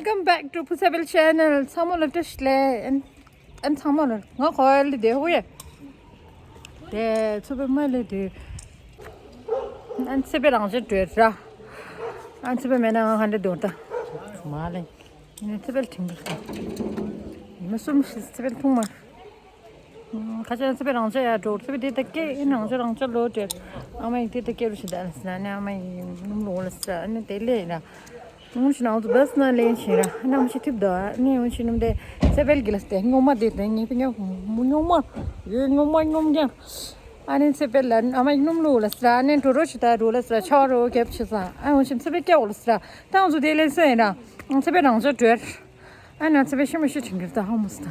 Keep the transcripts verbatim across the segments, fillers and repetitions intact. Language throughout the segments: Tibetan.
Welcome back to Phusabil channel. ཚང་མ་ལ་བཀྲ་ཤིས་བདེ་ལེགས། ཨན་ཨན་ཚང་མ་ལ་ང་ཁོ་ལ་དེ་ཧུ་ཡེ། དེ་ཚོ་པའི་མ་ལ་དེ། ཨན་ཚེ་པའི་རང་ཅག་བྲོས་ར། ཨན་ཚེ་པའི་མེད་ན་ང་ཧ་འདྲ་འདོར་ད། མ་ལེ། ངས་ཚེ་པའི་ཁྲིམས་ཀྱི་ཁ། མི་གསུམ་ཞིག་ཚེ་པའི་ཐུང་མ། ཁ་ཆེ་ན་ཚེ་པའི་རང་ཅག་ཡར་འགྲོ། ཚེ་པའི་དེ་ད་སྐད་ཨེ་རང་ཅག་རང་ཅག་ལོ་དྲེལ། ཨ་མ་ཡིས་དེ་ད་སྐད་རུ་ཞིག་ད་ལ་ཟེར་ན་ཨ་མ་ཡིས་སྣུམ་ལོག་ལ་ཟེར་ཨ་ནི་དེ་ལས་ཡིན་ན། ངུ་ཞིག་ནང་དུ་བས་ན་ལེན་ཞིག་ར་ཨ་ནམ་ཞིག་ཐིབ་དོ་ཨ་ནི་ངུ་ཞིག་སྣུམ་དེ་ཚེ་པའི་གི་ལ་སྟེ་སྔོ་མ་དེ་དེ་ངེས་པའི་སྔོ་སྔོ་མ་ཡོད་སྔོ་མ་སྔོ་རྒྱང་། ཨ་ནི་ཚེ་པའི་ལ་ཨ་མ་ཡིས་སྣུམ་ལོག་ལ་ཟེར་ཨ་ནི་འགྲོ་རོགས་ཞིག་ད་འགྲོ་ལ་ཟེར་ཆ་རོགས་རྒྱབ་ཆེ་ས་ཨ་ངུ་ཞིག་ཚེ་པའི་སྐྱེ་བོ་ལ་ཟེར་ཏང་ཚོ་དེ་ལས་སེ་ཡིན་ར་ཚེ་པའི་རང་ཅག་བྲོས། ཨ་ན་ཚེ་པའི་ཤི་མ་ཤི་ཆིང་གིར་ད་ཧ་མོ་སི་ད།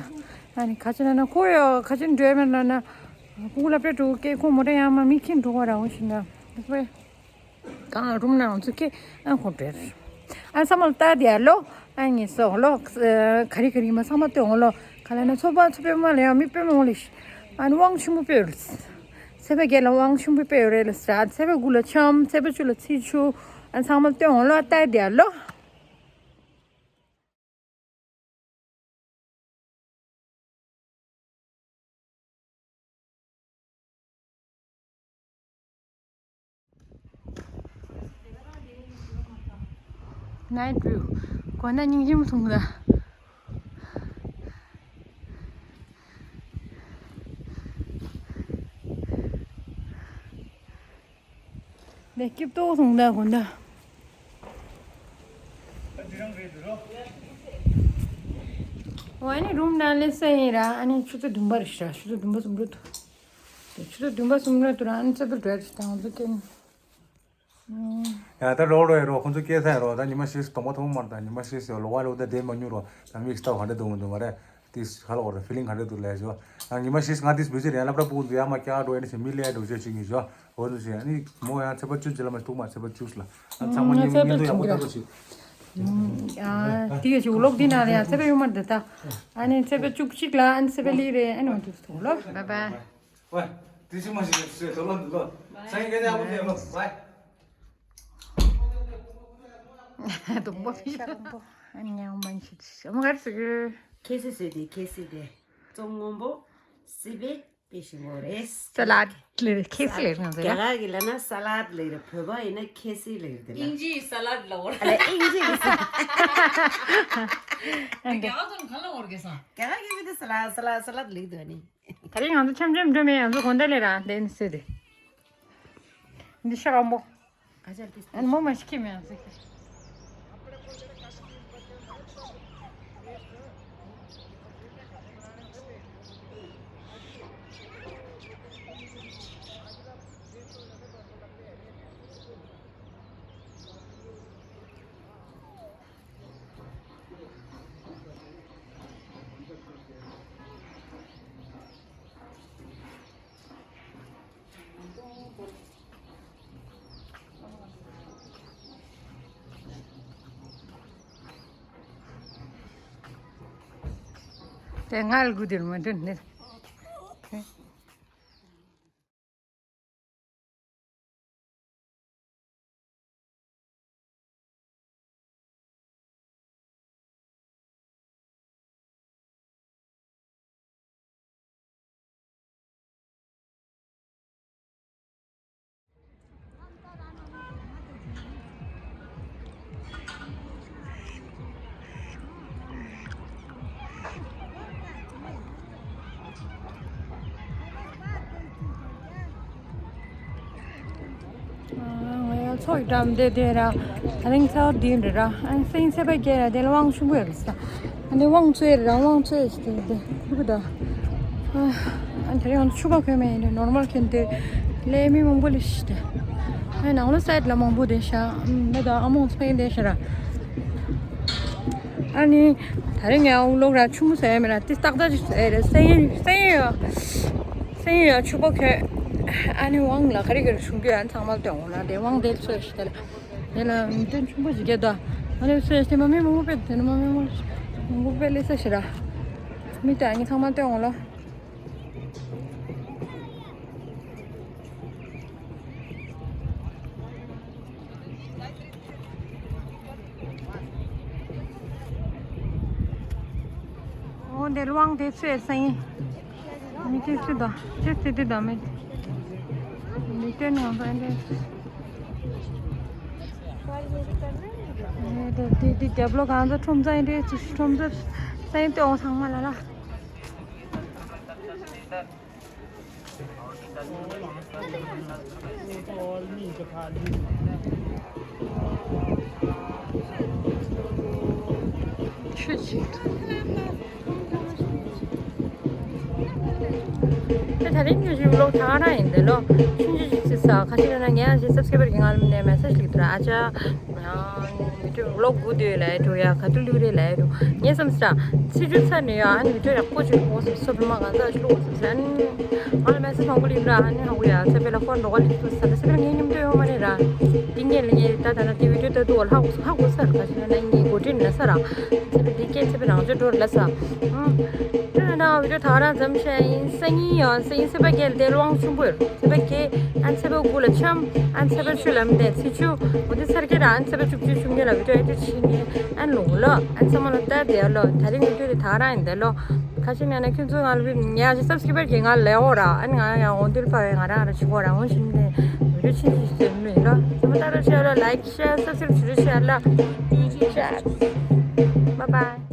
ཨ་ནི་ཁ་ཆེ་ན་ན་ཁོ་ཡོ་ཁ་ཆེ་འགྲོས་མེད་ན་ན། ཕུག་ལ་པེ་འགྲོ་ཀེ་ཁོ་མོ་ཏྲ་ཡང་མ་མི་ཁྱིན་འགྲོ་བ་ར་འོ་ཤི་ན། ཚེ་པའི་གང་རུམ་ན་འོ་ཚུ་ཀེ་ཨ་ཁོ་བྲོས། ཨ་ས་མ་ལ་ལྟ་དེ་ཡ་ལོ། ཨ་ངེ་སོ་ལོ། ག་རི་ག་རི་མ་ས་མ་ལྟོས་འོ་ལོ། ག་ལ་ན་ཚོ་པ་ཚོ་པེ་མ་ལ་ཡང་མི་པེ་མ་འོ་ལི་ཤི། ཨ་ནི་དབང་ཆུང་པོ་པེ་ཡོད། ཚེ་པའི་རྒྱལ་ལ་དབང་ཆུང་པོ་པེ་ཡོད་རེད་ལ་ས་ཚེ་པའི་གུ་ལ་ཆམ་ཚེ་པའི་ཆུ་ལ་ཚི་ཆུ། ཨ་ས་མ་ལ་ལྟོས་འོ་ལོ་ལྟ་དེ་ཡ་ལོ། Night view. གོ་ན་སྙིང་རྗེ་མོ་སོང་ད། ནས་སྐྱིབས་ཏོག་སོང་ད་དགོན་ད། འོ་ཨ་ནི་རུམ་ནང་ལས་ས་ཡིན་ར་ཨ་ནི་ཆུ་ཚོད་བདུན་པ་རེད་ཤག་ཆུ་ཚོད་བདུན་པ་གསུམ་འགྲོ་འདུག་ཆུ་ཚོད་བདུན་པ་གསུམ་འགྲོ་འདུག་ར་ཨ་ནི་ཚེ་པའི་བྲོས་ཤག་དང་ཚོ་སྐྱེ་ནི། ཡ་ད་རོགས་རོགས་ཡ་རོགས་ཁོང་ཚོ་སྐྱེ་ས་ཡ་རོགས་ད་ཉི་མ་ཤེས་སུ་དོང་པ་ཐོང་མར་ད་ཉི་མ་ཤེས་སུ་ལོ་བ་ལོ་ད་དེ་མ་མྱུར་རོགས་ད་མིག་སྟབས་ག་འདྲ་འདུག་མི་འདུག་མ་རེད། ཏིས་ཧ་ལོ་བར་ཕི་ལིང་ག་འདྲ་འདུག་ལས་ཞོ། ང་ཉི་མ་ཤིས་ང་ཏིས་བི་ཟི་རེད་ལབ་ར་པུ་ཀུ་འདུག་ཡ་མ་ཀྱ་འགྲོ་ཡ་ནི་ཞེ་མི་ལས་འགྲོ་ཞེ་ཅིག་ངེས་ཞོ། འོ་འདུག་ཞེ་ནི་མོ་ཡང་ཚེ་པ་བཅུ་ཅི་ལ་མ་ཐུག་མ་ཚེ་པ་བཅུ་ལ། ཨ་ཚང་མ་ཉིན་ཉིན་དུ་ཡག་པོ་ད་འགྲོ་ཞེ། ཡ་དེ་ག་ཞིག་ལོག་འདི་ན་ཡ་ཚེ་པ་ཡོད་མ་འདི་ད། ཨ་ནི་ཚེ་པ་བཅུ་གཅིག་ལ་ཨ་ནི་ཚེ་པ་ལི་རེད་ཨ་ནི་འོ་འདུག་ཐུག་ལོ། བའི་བའི། ཝེ། དེ་ཅི་མ་ཞིག་ཞེ་དོ་ལོ་འདི་ལོ། སང་ཉིན་ག་ཉག་པོ་ཤེས་ལོ། བའི། དུམ་པོ་ཕི་ཤ་དུམ་པོ་ཨ་ཉང་མན་ཤི་ཤ་མ་གར་སི་གི། ཁེ་སི་སི་དེ་ཁེ་སི་དེ། ཙོང་སྔོན་པོ་སི་པེ་པེ་ཤི་མོ་རེད། ས་ལད་ལེ་ཁེ་སི་ལེ་ང་ཟེར། རྒྱ་གར་གི་ལ་ན་ས་ལད་ལེ་རེད། བོད་པ་ཡིན་ན་ཁེ་སི་ལེ་རེད་དེ་ལ། ཨིན་ཇི་ས་ལད་ལ་འོར། ཨ་ལེ་ཨིན་ཇི་གི་ས། རྒྱ་གར་ཚོ་གང་ལ་འོར་གི་ས། རྒྱ་གར་གི་མི་དེ་ས་ལད་ས་ལད་ས་ལད་ལེ་དོ་ནི། ད་རིང་ང་ཚོ་འཆམ་འཆམ་འགྲོ་མེད། ང་ཚོ་དགོང་དག་ལས་རང་དེ་ནི་སྲིད་དེ། འདི་ཤ་སྐམ་པོ། ཨ་ནི་མོ་མ་ཤི་ཁྱི་མེད་ཟེར་གི། དེ་ང་ལ་དགོས་དེར་མ་འདྲི་ནི། ང་ཡང་ཚོགས་ཀྱི་འགྲམ་དེ་དེ་ར། ད་རིང་ཚེ་བ་འདི་འདྲ་ར། ཨ་ནི་སེང་ཚེ་པ་སྐྱེ་ར་དེ་ལ་དབང་ཆུང་པོ་ཡོད་རེད་ས། ཨ་ནི་དབང་ཚོ་ཡོད་ར་དབང་ཚོ་ཡོད་ཞིག་དེ་དེ་ཕུ་གུ་ད། ཨ་ནི་དེ་རིང་ང་ཚོ་ཕྱུ་པ་གོན་མེད་ཡིན་ནོར་མལ་གྱོན་དེ་ལས་མི་མང་པོ་ལས་ཤི་དེ། ཨ་ནི་ནང་ལོ་སའེ་ཌི་ལ་མང་པོ་དེ་ཤ་མེད་ད་ཨ་མོང་ཚོ་ཡིན་དེ་ཤ་ར། ཨ་ནི་ད་རིང་ངའི་ཨོང་ལོག་ར་ཆུ་མོ་ཟེར་ཡ་མེད་ར་ཏི་ཏག་ཏག་ཅིག་ཟེར་རེད་སེང་ཡོ་སེང་ཡོ་སེང་ཡོ་ཆུ་པོ་ཁོས། ཨ་ནི་དབང་ལ་ག་རེ་ག་རེ་བྱུང་རྒྱུ་ཡང་ཚང་མ་སྟོན་འོང་ལ་དེ་དབང་དེ་ཚོས་ཤི་དེ་ལ་དེ་ལ་མི་སྟོན་ཆུང་པོ་ཞིག་རྒྱལ་དོ། ཨ་ནི་ཚོས་དེ་མ་མི་མང་པོ་དཔེ་དེ་ནི་མ་མི་མང་པོ་དཔེ་ལས་ས་ཤི་ར་མི་དེ་ཨ་ནི་ཚང་མ་སྟོན་འོང་ལ། འདི་ལུང་དེ་ཚོའི་སང་ཉིན་མི་ཏི་སི་དང་ཏི་སི་ཏི་དང་མི་མི་ཏི་ནང་པ་འདི་འདི་འདི་རྒྱབ་ལོགས་གང་ཚོ་ཁྲོམ་ཚ་ཡིན་འདྲ་ཚོ་ཁྲོམ་ཚ་སང་ཉིན་ཏེ་འོང་ཚང་མ་ལ་ལ། ཆུ་ཆེ། ད་ད་རིང་ཉི་ཤུ་ལོ་ཐང་ར་ཡིན་དེ་ལོ་ཆུང་ཆུང་ཅིག་ཅིག་ས་ཁ་ཤས་ན་ངས་ཞེ་སབ་སི་ཀེ་རབ་ཀྱི་ང་ལ་མི་ནས་མེ་སེ་ཇི་ལིག་ཐུར་ཨ་ཅག་ཡང་། ལོ་དགུ་དུས་ལ་འགྲོ་ཡ་ག་དུས་ལུས་རེད་ལ་འགྲོ། ངས་བསམ་ས་ཚེས་བཅུ་ཚར་ནས་ཡ་ཨ་ནི་བི་ཌིའོ་ཡག་པོ་ཅིག་ལོག་སོང་སོ་བི་མ་གང་ཟག་ཅིག་ལོག་སོང་ཟེར་ཨ་ནི་ང་ལ་མེ་སེ་ཇི་མང་པོ་ལིག་ར་ཨ་ནི་ཧ་གོ་ཡ་ཚེ་བེ་ལ་ཁོ་འགྲོ་ག་ལིག་ཏུ་ཟ་ད་ཚེ་བེ་ངའི་མཉམ་དུ་ཡོང་མ་རེད་ར། འདི་ངས་ལ་ངས་ད་ད་ན་དེ་བི་ཌིའོ་ད་དུ་ལ་ཧ་གོ་ཧ་གོ་ས་ར་ག་ཞིག་ན་ངས་གོ་དྲིན་ལ་ས་ར། ཚེ་བེ་འདི་སྐད་ཚེ་བེ་རང་ཚོ་འགྲོ་ལ་ས། ད་ན་ན་བི་ཌིའོ་ད་རང་ཙམ་བཤད་ཡིན་སང་ཉིན་ཡང་སང་ཉིན་སེ་བ་རྒྱལ་དེ་ལོང་ཆུང་པོ་ཡོད། ཚེས་པ་བརྒྱད། ཨན་ཚེས་པ་དགུ་ལ་འཆམ། ཨན་ཚེས་པ་བཅུ་ལ་མི་བསྡད་ཚེས་བཅུ། འོ་དེ་ཚར་སྐྱེལ་ར་ཨན་ཚེས་པ་བཅུ་གཅིག་བཅུ་གཉིས་ལ་བི་ཌིའོ་ཨེ་ཌིཊ་བྱེད་ནས་ཨན་ལོང་ལོ། ཨན་ཚང་མ་ལ་ལྟ་བསྡད་ལོ། ད་རིང་བི་ཌིའོ་དེ་ད་རང་ཡིན་བསྡད་ལོ། ཁ་ཤས་ཉན་ན་ཁྱོད་ཚོ་ང་ལ་བི་ཉ་ཞིག་སབ་སི་ཀེ་རབ་ཀྱི་ང་ལ་ལེའོ་ར་ཨན་ང་ཡང་འོང་དུས་ཕ་བས་ང་རང་ར་ཆུ་གོ་ར་འོང་བཞིན་དེ་བི་ཌིའོ་ཆིན་ཆིན་ཞིག་བཟོས་མི་ལོ། ཚང་མ་ལྟ་ར་ཤེར་ལ་ལའིག་ཤེར་སབ་སི་ཀེ་རབ་བྱེད་རོགས་ཤེར་ལ། ཅེ་ཅེ། Bye bye.